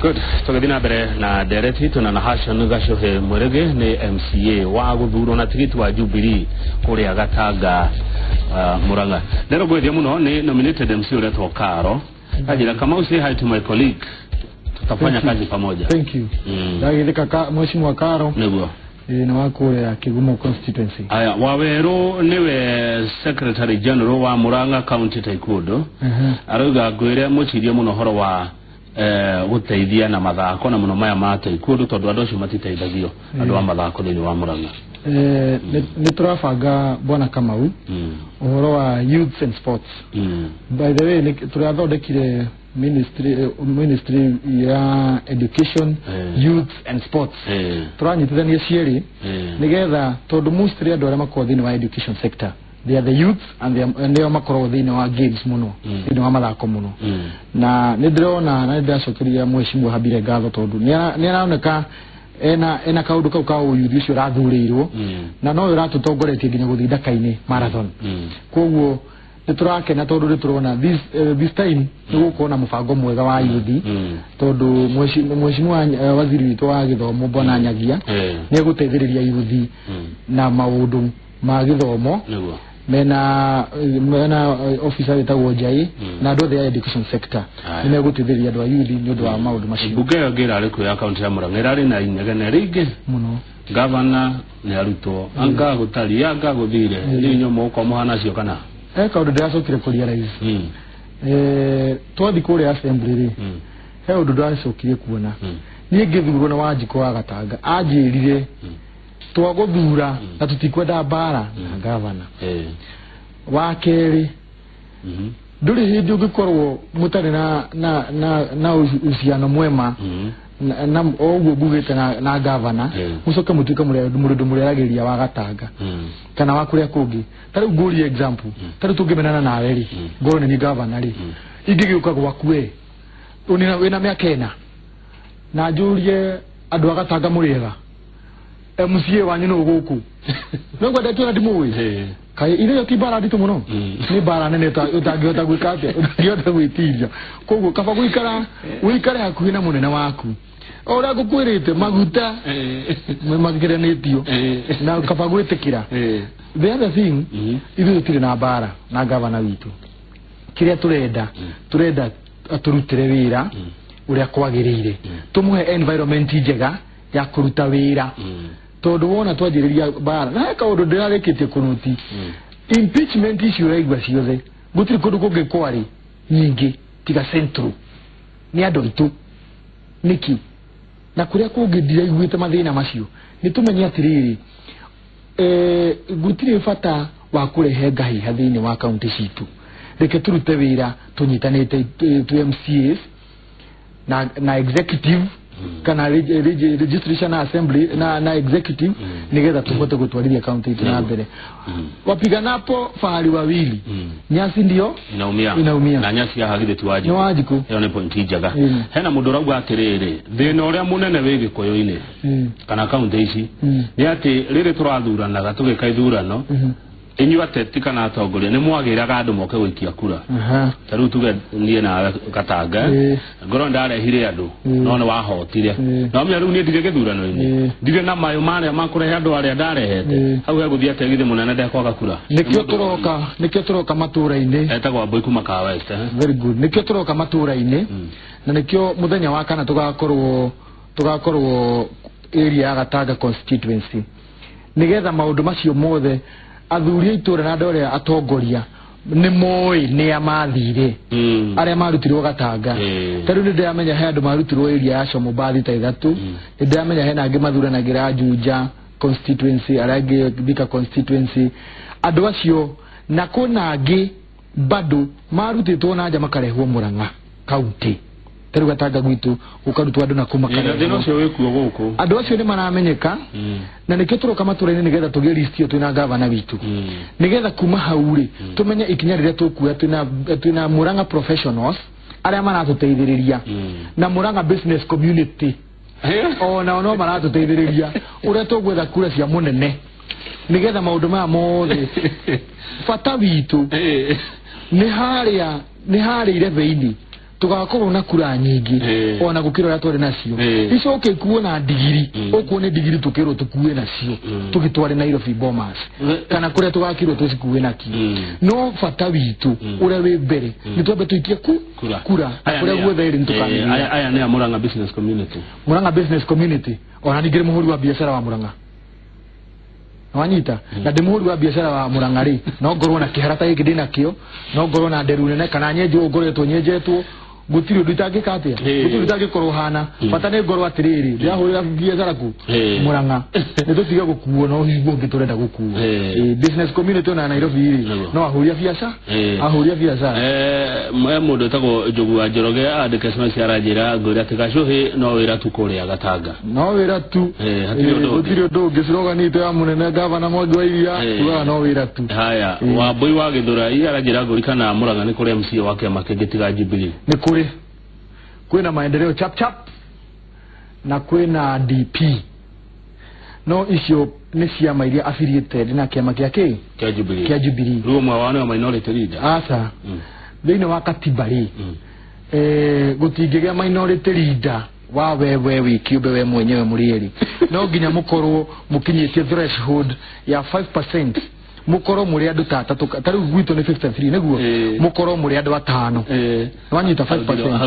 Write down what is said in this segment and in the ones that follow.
Good. Tũgĩthiĩ na mbere na ndereti tuna na Hassan Gacohe Mwirigi nĩ MCA wa gũthurwo na tigiti wa Jubilee kũrĩa Gatanga, Murang'a. Ndero gwĩthia mũno nĩ nominated MC ũretwo Karo. Anjĩra, "Kamau, say hi to my colleague. Tutafanya Thank you. kazi pamoja." Thank you. Ndagithika ka mheshimiwa Karo. Nĩguo. Ĩ, nĩ wa kũrĩa Kigumo constituency. Aya, Wawerũ nĩwe Secretary General wa Murang'a County Taekwondo. Arauga ngwĩre mũcirie mũno ũhoro wa gũteithia na mathako na mũno maya ma taekwondo, tondũ andũ acio matiteithagio, andũ a mathako thĩinĩ wa Murang'a. Nĩ tũrabanga, bwana Kamau, ũhoro wa youths and sports. By the way, tũrathondekire ministry ya education, youth and sports. Tũranyitithania cierĩ nigetha, tondũ mostly andũ arĩa makoragwo thĩinĩ wa education sector, they are the youth and they are, nĩo makoragwo thĩinĩ wa games mũno, thĩinĩ wa mathako mũno. Na nĩ ndĩrona na nĩ ndĩracokeria mheshimiwa Habire ngatho, tondũ nĩ aroneka ena kaũndũ kau ka ũyuthi ũcio ũrathurĩirwo, na no ũratũtongoretie nginya gũthiĩ Ndaka-inĩ marathon. Koguo nĩ tũrakena tondũ nĩ tũrona this time nĩ gũkorwo na mũbango mwega wa yuthi, tondũ mheshimiwa waziri witũ wa gĩthomo, bwana Nyagia, nĩ egũteithĩrĩria yuthi na maũndũ ma gĩthomo. Mena officer wĩtagwo Njai na andũ othe a education sector nĩ megũteithĩrĩria andũ a yuthi nĩ ũndũ wa maũndũ macio. Mbunge ĩyo ĩngĩ ĩrarĩ kuo ya kaunti ya Murang'a ĩrarĩ na inegene rĩingĩ. Mũno. Gavana nĩ arutwo anga gũtari anga gũthire, rĩu inyuĩ mũgũkorwo mũhana acio kana? He kaũndũ ndĩracokire kũ realize. Twathi kũrĩa assembly rĩ, he ũndũ ndĩracokire kuona. Niĩ ngĩthurwo na Wanjikũ wa Gatanga anjĩrire, "Twagũthura na tũtikwenda mbara na gavana." Wa kerĩ, ndũrĩ hĩndĩ ũngĩkorwo mũtarĩ na uhusiano mwema na o ũguo ngugĩte na gavana, mũcoke mũtuĩke mũndũ mũrĩaragĩria wa Gatanga kana wa kũrĩa kũngĩ. Ta rĩu ngũrie example, ta rĩu tũngĩmenana nawe rĩ, ngorwo nĩ niĩ gavana rĩ, ingĩgĩũka gwaku we wĩna mĩaka 4 na njũrie andũ a Gatanga, "Mũrĩega? MCA wanyu nũ gũkũ?" No ngwenda tuona ndimũĩ. Kaĩ irio ti mbara nditũ mũno? Nĩ mbara nene ũtangĩhota gwĩka atĩa, ũtangĩhota gwĩtiria. Koguo kaba gũikara ũikare hakuhĩ na mũnene waku, o ũrĩa ngũkwĩrĩte maguta makĩranĩtio, na kaba gwĩtĩkĩra. The other thing, ithuĩ tũtirĩ na mbara na gavana witũ. Kĩrĩa tũrenda, tũrenda atũrutĩre wĩra ũrĩa kwagĩrĩire, tũmũhe environment njega ya kũruta wĩra, tondũ wona twanjĩrĩria mbara na he kaũndũ ndĩrarĩkĩtie kũnoti, impeachment ici ũraigua ciothe, gũtirĩ kũndũ kũngĩ kwarĩ nyingĩ tiga Central. Nĩ andũ aitũ nĩkĩ? Na kũrĩa kũngĩ ndiraiguĩte mathĩna macio. Nĩ tũmenye atĩrĩrĩ, gũtirĩ bata wa kũrehe ngahiha thĩinĩ wa kaunti citũ. Reke tũrute wĩra tũnyitanĩte twĩ MCAs na executive kana registration na assembly na executive, nigetha tuhote gũtwarithia kaunti itũ na mbere. Wapiganapo fahari wawili, nyasi ndio inaumia. Inaumia. Na nyasi haha githĩ ti Nĩ Wanjikũ? Wanjikũ. Ĩyo nĩ point njega. Hena mũndũ ũrauga atĩrĩrĩ, thĩna ũrĩa mũnene wĩ Gĩkũyũ-inĩ kana kaunti ici nĩ atĩ rĩrĩ tũrathuranaga, tũgĩka ithurano, inyuĩ ateti kana atongoria nĩ mwagĩraga andũ moke gũikia kura. Ta rĩu tuge niĩ nawe Gatanga, ngorwo ndarehire andũ, no nĩ wahotire, no menya rĩu niĩ ndirĩ gĩthurano-inĩ, ndirĩ na mayũ marĩa makũrehe andũ arĩa ndarehete. Hau hegũthiĩ atĩa? Githĩ mũnene ndekwaga kura? Nĩkĩo tũroka matũra-inĩ. Etagwo Ambũi kuma Kaa West, eh? Very good. Nĩkĩo tũroka matũra-inĩ, na nĩkĩo mũthenya wa kana tũgakorwo area ya Gatanga constituency, nĩgetha maũndũ macio mothe athuri a itũra na andũ arĩa atongoria nĩ moĩ nĩa mathire, arĩa marutirwo Gatanga. Ta rĩu nĩ ndĩramenya he andũ marutirwo area ya Comobathi ta 3. Nĩ ndĩramenya hena angĩ mathuranagĩra Juja constituency, arĩa angĩ Thika constituency. Andũ acio na kwĩna angĩ bado marutĩtwo na nja makarehwo Murang'a county. Ta rĩu Gatanga gwitũ gũkarutwo andũ na kũ Ĩ, na thĩna makarehwo. ũcio wĩkuo gũkũ. Andũ acio nĩ maramenyeka, na nĩkĩo tũroka matũra-inĩ, nĩgetha tũgĩe list ĩyo twĩna gavana witũ, nĩgetha kuma hau rĩ, tũmenye ikinya rĩrĩa tũkuoya twĩna Murang'a professionals arĩa maratũteithĩrĩria na Murang'a business community, onao no maratũteithĩrĩria ũrĩa tũgwetha kura cia mũnene, nĩgetha maũndũ maya mothe bata witũ nĩ harĩa irebe-inĩ. Tugakorwo na kura nyingĩ ona gũkĩra ũrĩa twarĩ nacio. Icoke ikuo na ndigiri, ũkuo nĩ ndigiri tũkĩrwo tũkue nacio tũgĩtware Nairobi Bomas kana kũrĩa tũgakĩrwo tũcikue nakĩo. No bata witũ ũrĩa wĩ mbere nĩ twambe tũikie kura kũrĩa guothe ĩrĩ nĩtũkamĩgĩa. Aya nĩ a Murang'a Business Community. Murang'a Business Community ona ningĩ nĩ mũhũri wa biacara wa Murang'a. Wanyita na ndĩ mũhũri wa biacara wa Murang'a rĩ, no ngorwo na kĩhara ta gĩkĩ ndĩnakĩo, no ngorwo na nderu nene kana nyenjwo ngoretwo nyenjetwo, gũtirĩ ũndũ itangĩka atĩa, gũtirĩ ũndũ itangĩkorwo hana, bata nĩ ngorwo atĩrĩrĩ ndĩrahũrĩra biacara ku Murang'a nĩ tũtige gũkuo na ũhingo ũngĩ tũrenda gũkuo. Business community ona Nairobi rĩ no ahũri a biacara, ahũri a biacara. Mũndũ wĩtagwo Njogu wa Njoroge andĩka SMS aranjĩra ngwĩre atĩ Gacuhi no wĩra tu kũrĩa Gatanga. No wĩra tu, gũtirĩ ũndũ ũngĩ. Slogan itũ ya mũnene gavana Mwangi wa Iria tugaga no wĩra tu. Haya, Wambui wa Gĩthũrai aranjĩra ngũri kana Murang'a nĩ kũrĩ MCA wa kĩama kĩngĩ tiga Jubilee. Nĩ kũrĩ, kwĩna Maendeleo Chap Chap na kwĩna DP, no icio nĩ ciama iria affiliated na kĩama kĩa kĩ kĩa Jubilee, kĩa Jubilee. Rĩu ũmwe wao nĩwe minority leader. Aca, thĩinĩ wa katiba rĩ gũtingĩgĩa minority leader wa wewe wĩ kĩũmbe we mwenyewe mũrĩ erĩ, no nginya mũkorwo mũkinyĩtie threshold ya 5%, mũkorwo mũrĩ andũ ta atatũ, ta rĩu gwitũ nĩ 53 nĩguo, mũkorwo mũrĩ andũ atano. Wanyita 5%,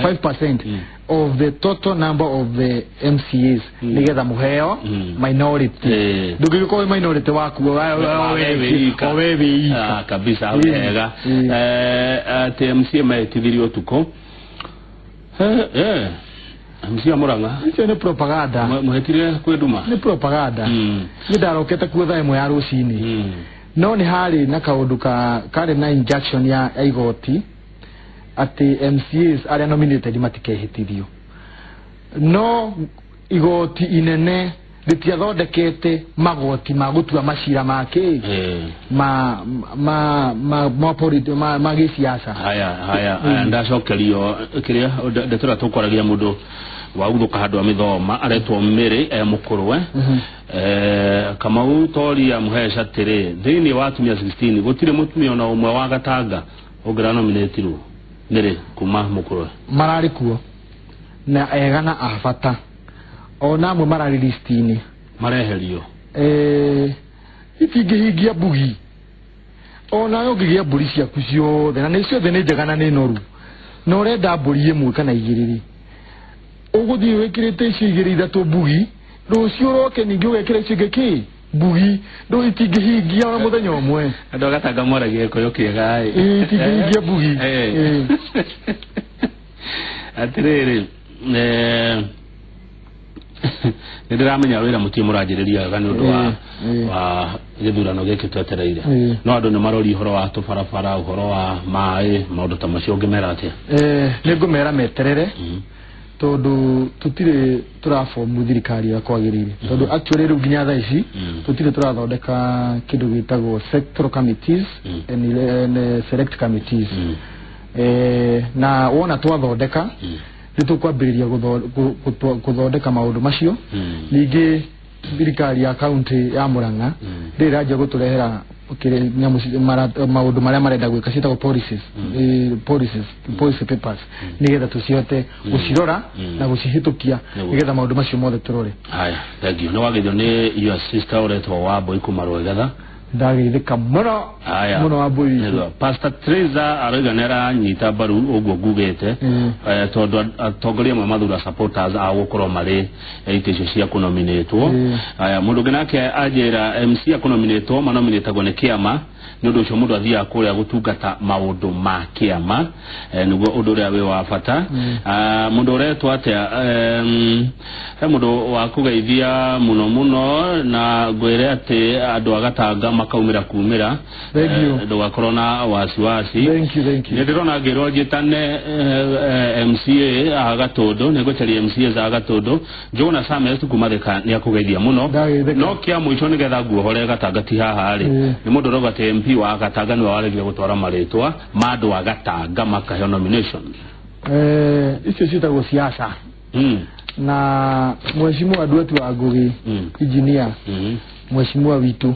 5% of the total number of the MCAs nĩgetha mũheo minority. Ndũngĩgĩkorwo wĩ minority waku o we wĩ ika kabisa. Wega atĩ MCA metithirio ũtukũ. MCA Murang'a icio nĩ propaganda, mũhetire kwĩ nduma, nĩ propaganda. Niĩ ndarokete kuo thaa ĩmwe ya rũcinĩ, no nĩ harĩ na kaũndũ karĩ na injunction ya igoti atĩ MCAs arĩa nominated matikehĩtithio, no igoti inene rĩtiathondekete magoti ma gũtua macira ma kĩ ma gĩciaca. Haya, ndacokerio kĩrĩa ndeto ĩrĩa tũkwaragia mũndũ waguthũka handũ amĩthoma aretwo Mary mũkũrwe. Kamau Toria Mũhesha atĩrĩ, thĩinĩ wa atumia 16 gũtirĩ mũtumia ona ũmwe wa Gatanga ũngĩranominatirwo. Mary kuma mũkũrwe. Mararĩ kuo na ega na a bata, ona amwe mararĩ listi-inĩ mareherio. Itingĩhingia mbugi, onawe ũngĩgĩa mbũri ciaku ciothe na nĩ ciothe nĩ njega na nĩ noru, na ũrenda mbũri ĩmwe kana igĩrĩ rĩ, ũgũthiĩ wĩkĩrĩte icio igĩrĩ ithatũ mbugi, rũciũ ũroke ningĩ ũgekĩra icio ingĩ kĩ mbugi, ndũ itingĩhingia ona mũthenya ũmwe. Andũ a Gatanga mwaragia gĩkũyũ kĩega ĩ. Itingĩhingia mbugi. Atĩrĩrĩ, nĩ ndĩramenya wĩra mũtirĩ mũranjĩrĩria wega nĩ ũndũ wa gĩthurano gĩkĩ twetereire, no andũ nĩ maroria ũhoro wa tũbarabara, ũhoro wa maĩ, maũndũ ta macio, ũngĩmera atĩa? Nĩ ngũmera meterere, tondũ tũtirĩ tũrabomu thirikari ũrĩa kwagĩrĩire, tondũ actually rĩu nginya thaa ici tũtirĩ tũrathondeka kĩndũ gĩtagwo sectoral committees and select committees. Na wona twathondeka nĩ tũkwambĩrĩria gũthondeka maũndũ macio. Ningĩ thirikari ya kaunti ya Murang'a rĩrĩ ĩranjia gũtũrehera maũndũ marĩa marenda gwĩka, ciĩtagwo policies, policy papers, nĩgetha tũcihote gũcirora na gũcihĩtũkia nĩgetha maũndũ macio mothe tũrore. Haya, thank you. Nĩ wageithio nĩ your sister ũretwo Wambui kuma Rwegetha. Ndageithĩka mũno mũno Wambui witũ. Pastor Teresa arauga nĩ aranyita mbaru ũguo ngugĩte, tondũ atongoria amwe mathura supporters a gũkorwo marĩ itĩ icio cia kũnominĩtwo. Haya, mũndũ ũngĩ nake anjĩra MC akũnominĩtwo manominĩtagwo nĩ kĩama, nĩ ũndũ ũcio mũndũ athiaga kũrĩa gũtungata maũndũ ma kĩama, nĩguo ũndũ ũrĩa wĩ wa bata. Mũndũ ũretwo atĩa, he mũndũ wa kũgeithia mũno mũno na ngwĩre atĩ andũ a Gatanga makaumĩra kumĩra, ndũgakorwo na wasiwasi. Nĩ ndĩrona ngĩrwo njĩtane MCA a Gatũndũ, nĩ ngũcaria MCA a Gatũndũ. Njũgũna Samuel kuma Thika nĩ akũgeithia mũno. No kĩa mũico nĩgetha nguohore Gatanga ti haha rĩ, nĩ mũndũ ũrauga atĩ MP wa Gatanga nĩwe waregire gũtwara marĩtwa ma andũ a Gatanga makaheo nomination. Icio ciĩtagwo siasa. Na mheshimiwa Nduati wa Ngugi, engineer, mheshimiwa witũ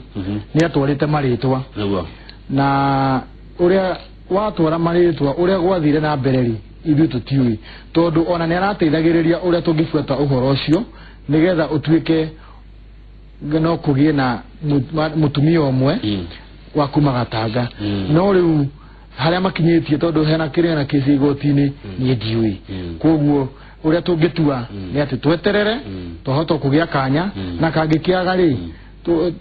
nĩ atwarĩte marĩtwa, na ũrĩa watwara marĩtwa ũrĩa gwathire na mbere rĩ, ithuĩ tũtiũĩ tondũ ona nĩ arateithagĩrĩria ũrĩa tũngĩbuata ũhoro ũcio nĩgetha ũtuĩke no kũgĩe na mũtumia ũmwe wa kuma Gatanga. No rĩu harĩa makinyĩtie tondũ hena kĩrĩa na kĩci igoti-inĩ niĩ ndiũĩ. Koguo ũrĩa tũngĩtua nĩ atĩ tweterere twahota kũgĩa kanya na kangĩkĩaga rĩ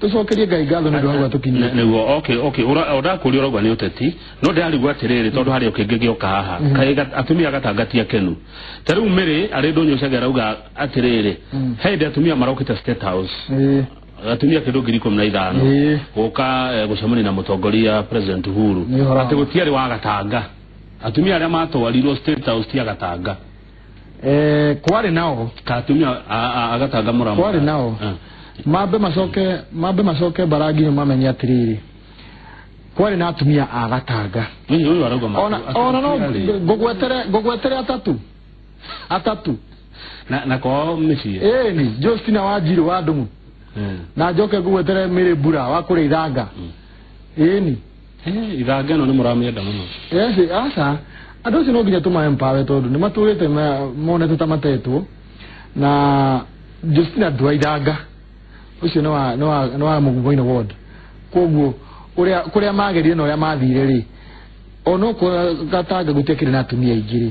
tũcokerie Ngai ngatho nĩ ũndũ wa tũkinyĩte. Nĩguo okay ũrakũria ũrauga nĩ ũteti no ndĩrarigwo atĩrĩrĩ tondũ harĩ ũkĩngĩ gĩoka haha kaĩ atumia Gatanga ti akenu. Ta rĩu Mary arĩ ndũnyũ Chege arauga atĩrĩrĩ he hĩndĩ atumia marokĩte State House atumia kĩndũ 15,000 gũka gũcemania na mũtongoria President Uhuru atĩ gũtiarĩ wa Gatanga. Atumia arĩa matwarirwo State House ti a Gatanga. Kwarĩ nao ka atumia a Gatanga mũramo kwarĩ nao mambe macoke barangi mamenye atiriri kwarĩ na atumia a Gatanga. Ona no ngũgwetere atatu na kwao mĩciĩ ĩni Justina Wanjiru wa Ndung'u na njoke ngũgwetere Mary Mbura wa kũrĩa Ithanga. Ĩni Ithanga ĩno nĩ mũramĩenda mũno. Yes, aca andũ acio no nginya tũmahe mpawe tondũ nĩ matũrĩte monete ta matetwo na Justina ndwa Ithanga ũcio nĩ wa Mũgumo-inĩ ward. Koguo ũrĩa kũrĩa magerire na ũrĩa mathire rĩ onokorwo Gatanga gũtiakĩrĩ na atumia aingĩ rĩ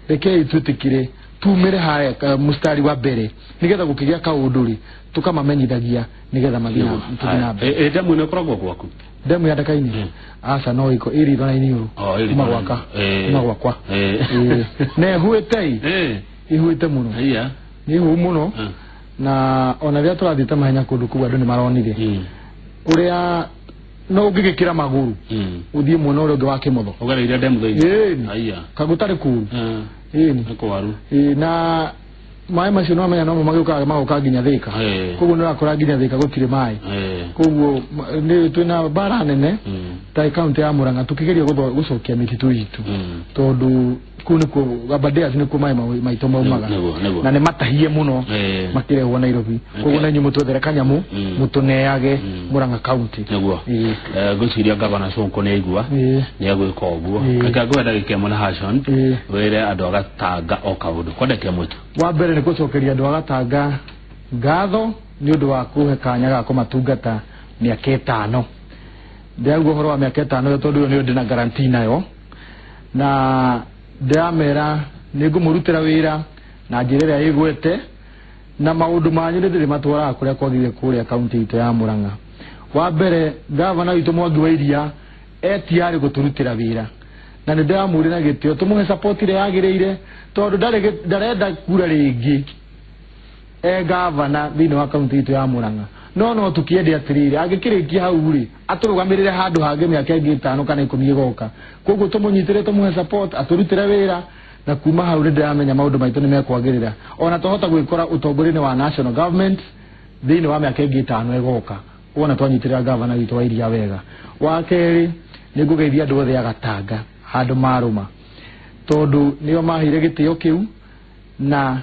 rekei twĩtĩkĩre tumĩre harĩa mũstari wa mbere nĩgetha gũkĩgĩa kaũndũ rĩ tũkamamenyithagia nĩgetha mathiĩ na mbere. Ndemu ĩno ĩkoragwo gwaku? Ndemu ya Ndaka-inĩ? Aca no ĩko ĩ ritho na iniũrũ kuma gwakwa na ĩhuĩte ĩhuĩte mũno nĩ ĩhuu mũno na ona rĩrĩa tũrathiĩte mahenya kũndũ kũu andũ nĩ maronire ũrĩa no ũngĩgĩkĩra magũrũ ũthiĩ mwena ũrĩa ũngĩ wa Kĩmotho ũgereire ndemu thĩinĩ kagũtarĩ kũũru. Ĩni nĩ kwaru. Na maĩ macio no mamenya no magĩũkaga magoka nginya Thika. Koguo nĩ ũrakora nginya Thika gũtirĩ maĩ. Koguo nĩ twĩna mbara nene ta kaunti ya Murang'a tũkĩgeria gũcokia mĩtitũ itũ tondũ kũu nĩkuo Aberdares nĩkuo maĩ maitũ maumaga na nĩ matahie mũno makĩrehwo Nairobi. Koguo na inyuĩ mũtwethere kanyamũ mũtũneage Murang'a kaunti. Nĩguo ngwĩciria Gavana Sonko nĩ aigua nĩ egwĩka ũguo. Reke ngũhe ndagĩka ĩmwe na Hashon wĩre andũ a Gatanga o kaũndũ kwa ndagĩka ĩmwe tu. Wa mbere nĩ gũcokeria andũ a Gatanga ngatho nĩ ũndũ wa kũhe kanya ga kũmatungata mĩaka 5. Ndĩrauga ũhoro wa mĩaka 5 tondũ ĩyo nĩyo ndĩna guarantee nayo na ndĩramera nĩ ngũmũrutĩra wĩra na njĩra ĩrĩa ĩgwete na maũndũ manyu nĩ ndĩrĩmatwaraga kũrĩa kwagĩrĩire kũrĩa kaunti itũ ya Murang'a. Wa mbere gavana witũ Mwangi wa Iria etiarĩ gũtũrutĩra wĩra na nĩ ndĩramũria na gĩtĩo tũmũhe support ĩrĩa yagĩrĩire tondũ ndarenda kura rĩngĩ e gavana thĩinĩ wa kaunti itũ ya Murang'a. No tũkĩende atĩrĩrĩ angĩkĩrĩkia hau rĩ atũrũgamĩrĩre handũ hangĩ mĩaka ĩngĩ 5 kana 10 ĩgoka. Koguo tũmũnyitĩre tũmũhe support atũrutĩre wĩra na kuma hau nĩ ndĩramenya maũndũ maitũ nĩ mekwagĩrĩra ona twahota gwĩkora ũtongoria-inĩ wa national government thĩinĩ wa mĩaka ĩngĩ 5 ĩgoka wona twanyitĩrĩra gavana witũ wa Iria wega. Wa kerĩ nĩ ngũgeithia andũ othe a Gatanga handũ marũma tondũ nĩo maheire gĩtĩo kĩu na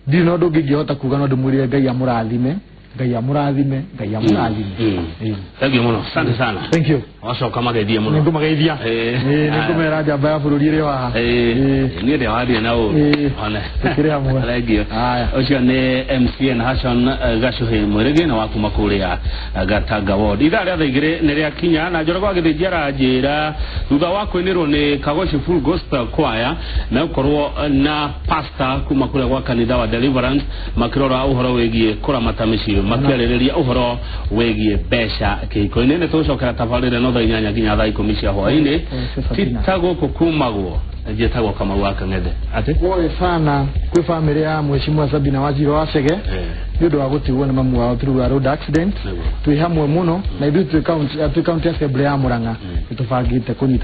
ndirĩ na ũndũ ũngĩ ingĩhota kuga no ndĩmwĩrire Ngai amũrathime. Ngai amũrathime, Ngai amũrathime. Thank you mũno. Asante sana. Thank you. Wacoka mageithie mũno. Nĩngũmageithia. Nĩngũmera njamba ya bũrũri ĩrĩ o haha. Niĩ ndĩrawaria na ũru. Tũkĩrĩ hamwe. Thank you. Ũcio nĩ MCN Hashon Gacuhĩ Mwĩrĩgĩ na wa kuma kũrĩa Gatanga Ward. Ithaa rĩa thaa 2 nĩ rĩakinya na Njoroge wa Gĩthĩnji aranjĩra thutha wa kũinĩrwo nĩ Kagoci Full Gospel Choir na gũkorwo na pastor kuma kũrĩa gwa kanitha wa Deliverance makĩrora ũhoro wĩgiĩ kũramata mĩciĩ makĩarĩrĩria ũhoro wĩgiĩ mbeca kĩhiko-inĩ. Nĩ tũgũcokera tabarĩra no thaa 8 nginya thaa 10 cia hwaĩ-inĩ. Tita gũkũ kumagwo njĩtagwo Kamau wa Kang'ethe. Atĩ pole sana kwĩ famĩlĩ ya Mheshimiwa Sabina Wanjiru wa Chege nĩ ũndũ wa gũtigwo nĩ mamu wao through a road accident. Twĩ hamwe mũno na ithuĩ twĩ county assembly ya Murang'a nĩ tũbangĩte kũnyita